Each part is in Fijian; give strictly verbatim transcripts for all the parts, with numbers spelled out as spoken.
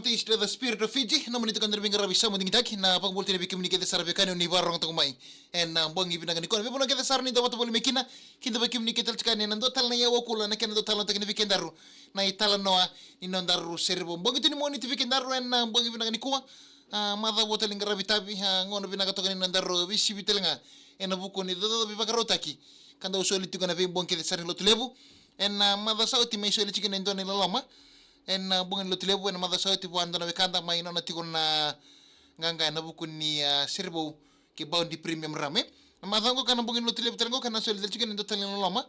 Taste the spirit of Fiji, nomuni tukadra na veiqaravi sa mo digitaki, na vakabula tiko vei kemuni kece sara vei kemuni vakarorogo toka mai. Ena bogi vinaka nikua, na veivanua kece sara ni dau vata voli mai kina, kidavaki kemuni kece tale tiko ena dua tale na iyau vakula, na kena dau talanoataki vei kedaru na italanoa ni nodaru serevou. Bogi tu ni moni tu vei kedaru ena bogi vinaka nikua. A, macawa tale ni qaravi tavi, a, gauna vinaka toka ni nodaru veisivi tale ga ena vuku ni caucau veivakarautaki ka dau soli tiko ena veibogi kece sara ni Lotulevu. Ena, a, macawa sa oti mai soli tiko na dua na iloloma ena, a, bogi ni Lotulevu, ena macawa sa oti vua dua na wekada mai nona tiko na qaqa ena vuku ni, a, serevou kei Bounty Premium Rum, e. Na macawa oqo ka na bogi ni Lotulevu tale oqo ka na soli tale tiko na dua tale na iloloma.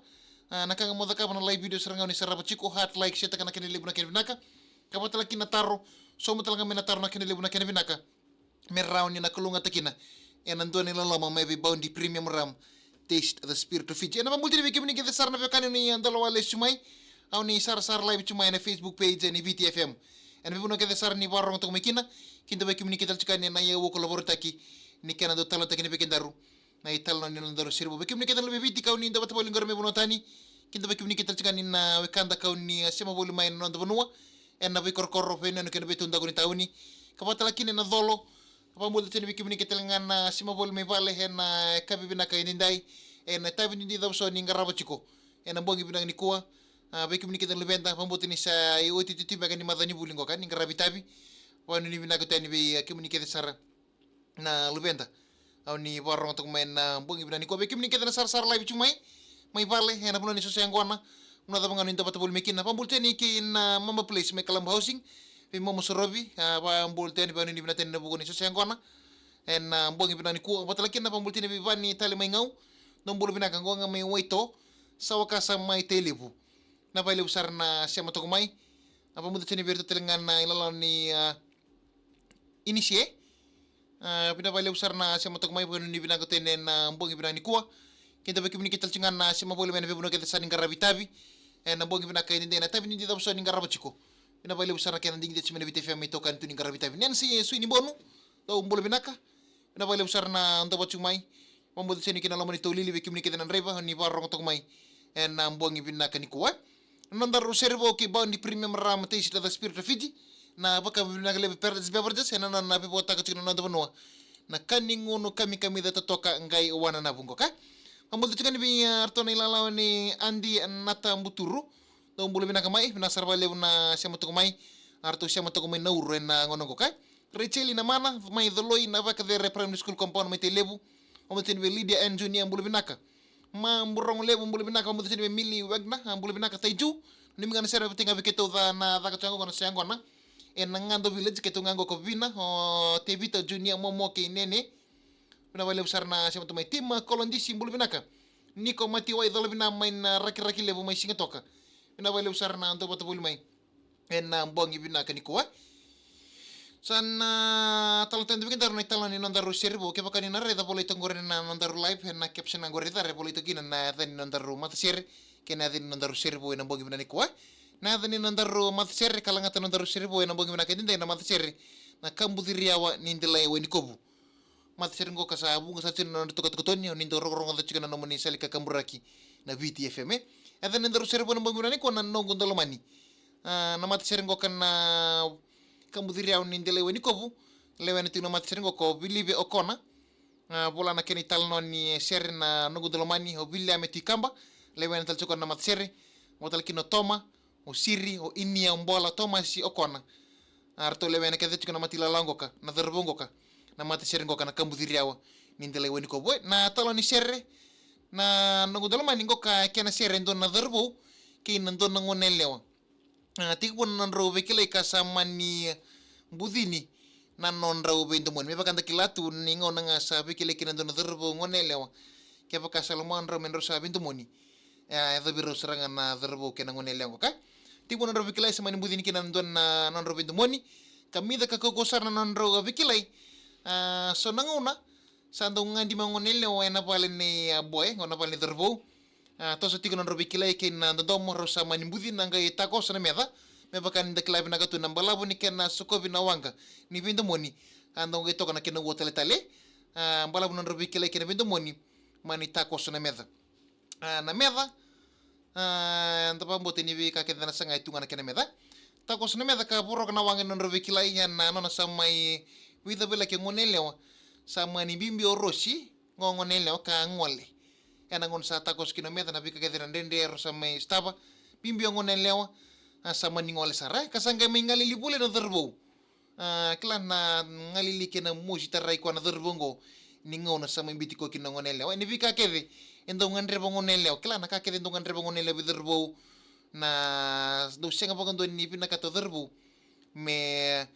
A, na ka ga mo cakava na live video sara ga o ni sarava tiko, heart, like, share taka na kena levu na kena vinaka. Ka vata tale kina na taro, sauma tale ga mai na taro na kena levu na kena vinaka. Me rawa ni na kalougata kina ena dua na iloloma mai vei Bounty Premium Rum, Taste the Spirit of Fiji. Ena vakabula tiko vei kemuni kece sara na veiwekani ni dolawa lesu mai, au ni sarasara live tu mai ena Facebook page ni Viti F M. Ena veivanua kece sara ni vakarorogo toka mai kina, kidavaki kemuni kece tale tiko ena iyau vakula vakarautaki ni kena dau talanoataki vei kedaru na italanoa ni nodaru serevou. Vei kemuni kece na luve i Viti ka o ni dau vata voli qori mai vanua tani, kidavaki kemuni kece tale tiko ena wekada ka o ni, a, sema voli mai na noda vanua ena veikorokoro, veiyanuyanu kei na veitaudaku ni tauni. Ka vata tale kina ena colo, ka vakabula tale vei kemuni kece tale ga na sema voli mai vale ena yakavi vinaka edaidai, ena itavi duidui cava so ni qarava tiko ena bogi vinaka nikua. A, vei kemuni kece na luveda, vakabula ni sa iotioti tu beka ni macawa ni vuli oqo ka ni qaravi tavi. Vakanuinui vinaka tu yani vei, a, kemuni kece sara na luveda. Au ni vakarorogo toka mai ena bogi vinaka nikua, vei kemuni kece na sarasara live tu mai, mai vale ena vanua ni soso yaqona, vanua cava ga ni dau vata voli mai kina. Vakabula tale kei na Mama Place mai Kalaba Housing, vei Momo Sorovi, a, vakabula tale, vakanuinui vinaka tale ena vuku ni soso yaqona ena, a, bogi vinaka nikua. Vata tale kina vakabula tale vei Vani Tale mai Gau, dou bula vinaka, qo ga mai Waito, sa vakasa mai Tailevu. Vinaka vakalevu sara na sema toka mai. A, vakabula tale vei iratou tale ga na ilala ni, a, Inisie. A, vinaka vakalevu sara na sema toka mai, vakanuinui vinaka tu yani ena bogi vinaka nikua. Kidavaki kemuni kece tale tiko ga na sema voli mai ena veivanua kece sara ni qaravi tavi ena bogi vinaka edaidai, na itavi duidui cava so ni qarava tiko. Vinaka vakalevu sara na kena digitaki tiko mai na Viti F M, itokani tu ni qaravi tavi. Nancy Suinibonu, dou bula vinaka. Vinaka vakalevu sara na dau vata tiko mai. Vakabula tale kina na loma ni taulili, vei kemuni kece na draiva ni vakarorogo toka mai ena, a, bogi vinaka nikua. Na nodaru serevou kei Bounty Premium Rum, Taste the Spirit of Fiji. Na vakavinavinaka levu Paradise Beverages ena nona veivakarau tiko na noda vanua na ka ni gunu kamikamica totoka qai wananavu oqo ka. Vakabula tale tiko yani vei, a, iratou na ilalawa ni Adi Nata Buturu. Dou bula vinaka mai, vinaka sara vakalevu na sema toka mai. A, ratou sema toka mai Nauru ena gauna oqo ka. Rachel Namana mai Coloi, na Vakacere Primary School compound mai Tailevu. Vakabula tale vei Lydia Ann Junior, bula vinaka. Ma Burogo Levu, bula vinaka. Vakabula tale vei Milly Wagner, a, bula vinaka Taiju. Nanumi ga na sere vata ga vei keitou ca na caka tu yaqona, na soso yaqona ena Gado Village, keitou ga oqo ko Vina, o Tevita Junior, Momo kei Nene. Vinaka vakalevu sara na sema tu mai. Tima Kolodisi, bula vinaka. Niko Matiwai Colovina mai na Rakiraki Levu mai Sigatoka. Vinaka vakalevu sara na dau vata voli mai ena bogi vinaka nikua. Sa na talanoataki vei kedaru na italanoa ni nodaru serevou. Kevaka ni na raica, volai toka qori na nodaru live, ena caption qori, raica, volai toka kina na yaca ni nodaru matasere kei na yaca ni nodaru serevou ena bogi vinaka nikua. Na yaca ni nodaru matasere ka lagata na nodaru serevou ena bogi vinaka edaidai, na matasere na Kabuciriyawa ni Delai Wainikovu. Matasere oqo ka sa vuqa sara tiko na nodra tukatuka toni, o ni dau rogorogoca tiko na nomuni sala ni kakaburaki na Viti F M, e. Yaca ni nodaru serevou ena bogi vinaka nikua na Noqu Daulomani. A, na matasere oqo ka na Kabuciriyawa ni Delai Wainikovu, lewena tiko na matasere oqo ko Vilive Okona. A, vola na kena italanoa ni sere na Noqu Daulomani, o Viliame Tuikaba, lewena tale tiko na matasere, vata tale kina o Toma, o Siri, o Inia, o Bola, Tomasi, Okona. A, ratou lewena kece tiko na mata ilala oqo ka, na cauravou oqo ka, na matasere oqo ka na Kabuciriyawa ni Delai Wainikovu. Na italanoa ni sere na Noqu Daulomani oqo ka, kena sere e dua na cauravou kei na dua na goneyalewa. A, tekivu na nodrau veikilai ka sa mani bucini na nodrau veidomoni. Me vaka da kila tu ni gauna ga sa veikilai kina e dua na cauravou goneyalewa, kevaka sa lomadrau me drau sa veidomoni, e, e yacovi rau sara ga na cauravou kei na goneyalewa oqo ka. Tekivu na nodrau veikilai, sa mani bucini kina e dua na nodrau veidomoni. Kamica ka kaukauwa sara na nodrau veikilai. A, so na gauna sa dau gadi mai o goneyalewa ena vale nei, a, boy, qo na vale ni cauravou. A, toso tiko na nodrau veikilai kei na dodomo, rau sa mani bucina qai takoso na meca. Me vaka ni da kila vinaka tu na balavu ni kena sokovi na waqa ni veidomoni, a, dau qai toka na kena ua taletale. A, balavu na nodrau veikilai kei na veidomoni, mani takoso na meca. A, na meca, a, da vakabauta ni veika kece na saga e tu ga na kena meca. Takoso na meca ka voroka na waqa ni nodrau veikilai ena nona sa mai vica vei laki gone yalewa. Sa mani bibi o Rosi, go gone yalewa ka gole. Ena gauna sa takoso kina o meca na veika kece na dredre era sa mai sotava. Bibi o gone yalewa, a sa mani gole sara, e. Ka sa qai mai galili voli na cauravou. A, kila na galili kei na mosi tarai koya na cauravou oqo. Ni gauna sa mai biuti koya kina na gone yalewa. E, ni veika kece e dau gadreva gone yalewa. Kila na ka kece e dau gadreva gone yalewa vei cauravou. Na dau sega vakadua ni vinakata o cauravou me,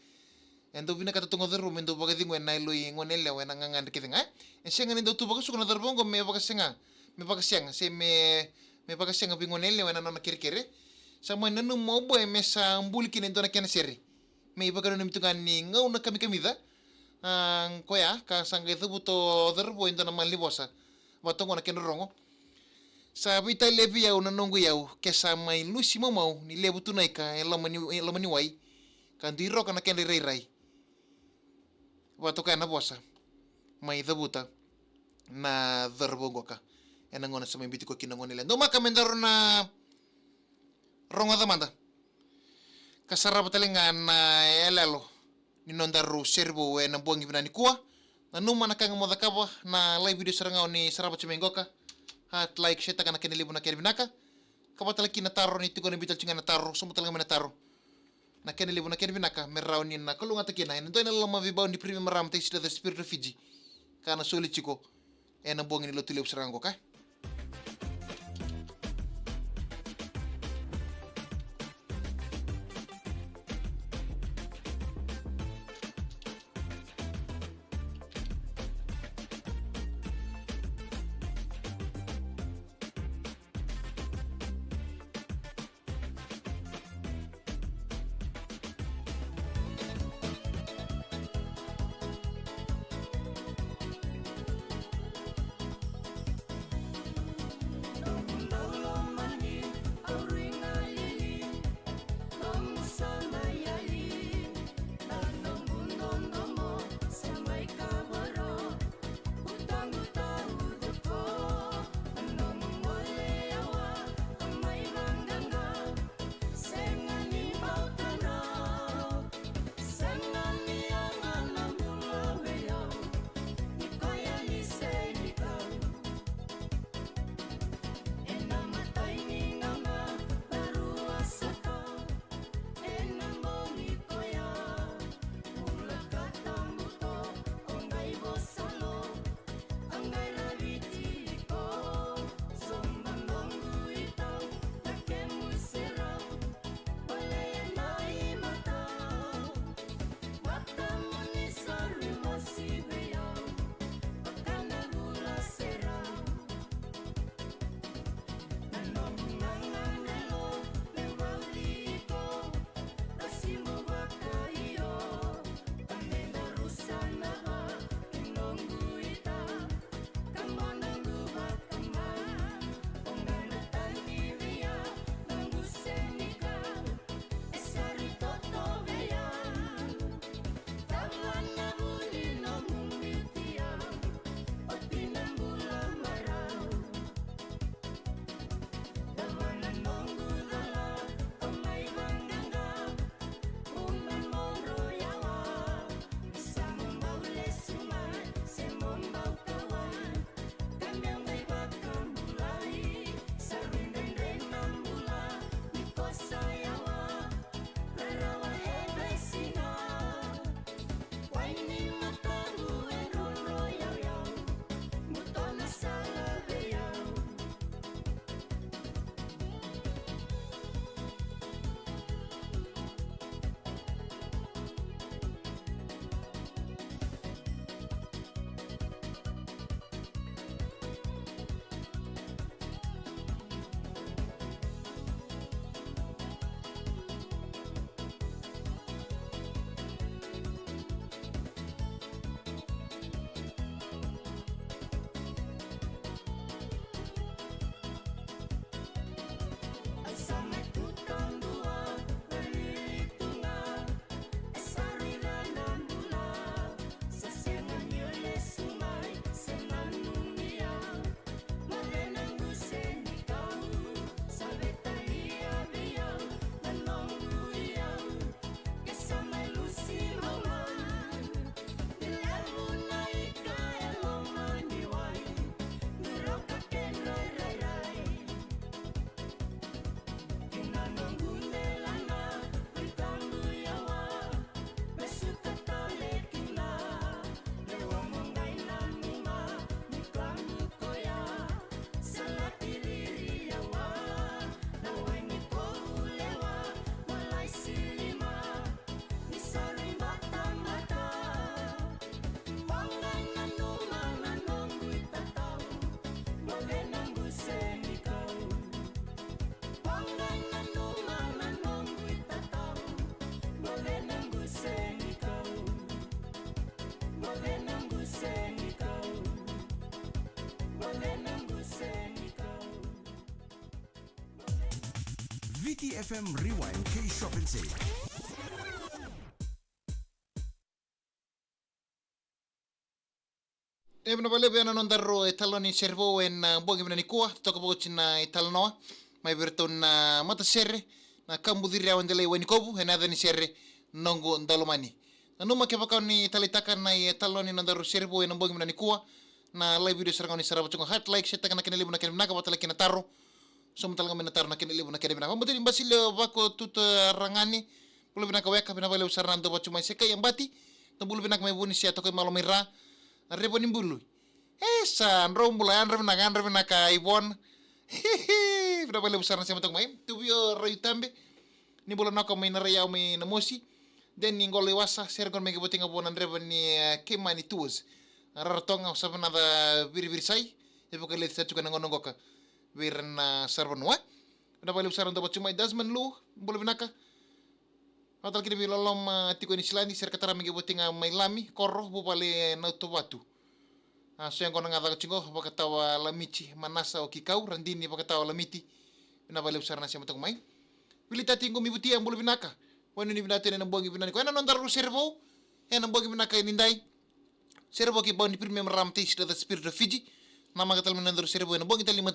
e dau vinakata tu ga o cauravou me dau vakacegui ena yalo i gone yalewa ena gagadre kece ga, e. E sega ni dau tu vakasuka na cauravou oqo me vakasega, me vakasega, se me, me vakasega vei gone yalewa ena nona kerekere. Sa mai nanuma o Boy me sa buli kina e dua na kena sere. Me ivakananumi tu ga ni gauna kamikamica. A, koya ka sa qai cavuta o cauravou e dua na malanivosa. Vata oqo na kena rogo: Sa veitalia vei au na noqu iyau, ke sa mai lusi maumau ni levu tu na ika e loma ni, e loma ni wai, ka dui roka na kedra irairai. Vata o koya na vosa mai cavuta na cauravou qoka ena gauna sa mai biuti koya kina na gone yalewa. Daumaka me daru na rogoca mada ka sarava tale ga na yaloyalo ni nodaru sere vou ena bogi vinaka nikua. Nanuma na ka ga mo cakava, na live video sara ga o ni sarava tiko mai qoka. Heart, like, share taka na kena levu na kena vinaka. Ka vaka tale kina na taro, ni tiko na biuta tale tiko ga na taro, sobu tale ga mai na taro. Na kena levu na kena vinaka me rawa ni na kalougata kina ena dua na loloma veibau ni Premium Marama Taisida, the Spirit of Fiji, ka na soli tiko ena bogi ni Lotulevu sara ga qoka. T F M Rewind kei Shop and Save. E vinaka vakalevu ena nodaru italanoa ni sere vou ena bogi vinaka nikua, toka vakoti na italanoa mai vei iratou na matasere na Kabuciri Awa Delai Wainikovu ena yaca ni sere Noqu Daulomani. Nanuma kevaka o ni taleitaka na italanoa ni nodaru sere vou ena bogi vinaka nikua, na live video sara ga o ni sarava tiko qo, heart, like, share taka na kena levu na kena vinaka, vata tale kei na taro. Sauma tale ga mai na taro na kena levu na kena vinaka. Vakabauta ni Basile Vako Tutaragane, bula vinaka weka, vinaka vakalevu sara na dau vatu mai. Sekai Abati, na bula vinaka mai Vunisia, toka i Malo mai Ra. Na Revonibulu. E sa, drau bula, yadra vinaka, yadra vinaka, Ivon. Vinaka vakalevu sara na sema toka mai. Tuvio Raiutabe, ni bula naka mai na Raiau mai Namosi. Deni Qolo i Wasa, sere qo mai qai voti ga vua na dreva ni, eh, Keimani Tours. Rarotoga, sa vinaka Virivirisai. E vakaleci sa tiko na gauna qoka vei ira na saravanua. Vinaka vakalevu sara na dau vatu mai. Desmond Lu, bula vinaka. Vata tale kina vei Loloma tiko e Niusiladi, sere ka tara mai qai voti ga mai Lami, Koro, vuvale Nautovatu. A, so yaqona ga caka tiko, vakatawa Lamiti, Manasa o Kikau, Radini vakatawa Lamiti. Vinaka vakalevu sara na sema toka mai. Vilitati Qumi Vutia, bula vinaka. Vua ni vinaka tu ena bogi vinaka nikua. Ena nodaru sere vou, ena bogi vinaka edaidai. Sere vou kei Bounty Premium Rum, Taste the Spirit of Fiji. Namaka tale mai na nodaru sere vou ena bogi tale ni mataka.